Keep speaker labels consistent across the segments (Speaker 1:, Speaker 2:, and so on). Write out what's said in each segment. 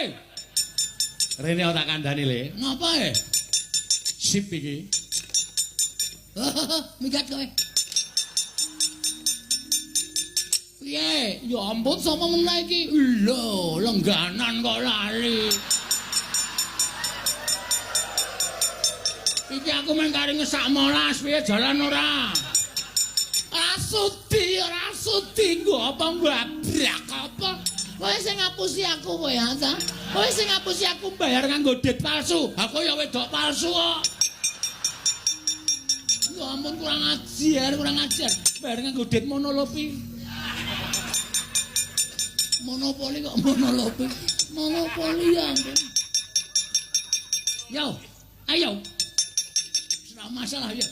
Speaker 1: Hei. Rene tak kandhani le. Ngapa e? Sip iki. Minggat kowe. Piye? Ya ampun sapa meneh iki? Lho, lengganan kok lali. Iki aku mung kari ngesak molas, piye jalan ora? Ora sudi, ora sudi nggo apa mbabrak apa? Kowe sing ngapusi aku kowe ya ta? Kowe sing ngapusi aku bayar nganggo dit palsu. Aku ya wedok palsu kok. Ya ampun kurang ajar, kurang ajar. Bayar nganggo dit monolopi. Monopoli kok monolopi. Monopoli ya ampun. Yo, ayo. Ora masalah ya.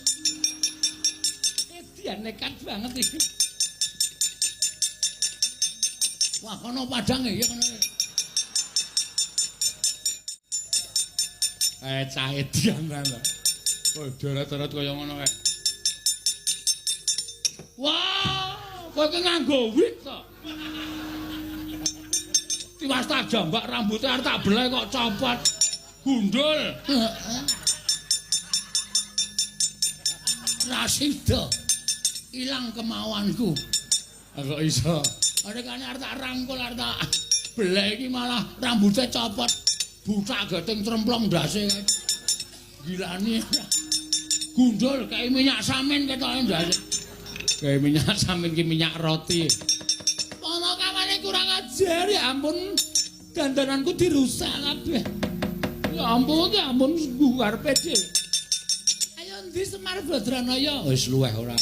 Speaker 1: Dia nekat banget iki. Wah, kono padange ya kono. Cah edian ta. Kowe deret-deret kaya ngono kae. Wah, kowe ki nganggo wig to. Tiwas tak jambak rambutnya arep tak belai kok copot. Gundul. Rasida. Ilang kemauanku. Kok iso? Rekane arep tak rangkul arep tak belai iki malah rambutnya copot. Butak geting tremplong ndase kae. Gilani. Gundul kayak minyak samin ketoke ndase. Kayak minyak samin ki minyak roti. Ana kawane kurang ajar ya ampun. Dandananku dirusak kabeh. Ya ampun karepe dhewe. Ayo ndi Semar Badranaya? Wis luweh ora.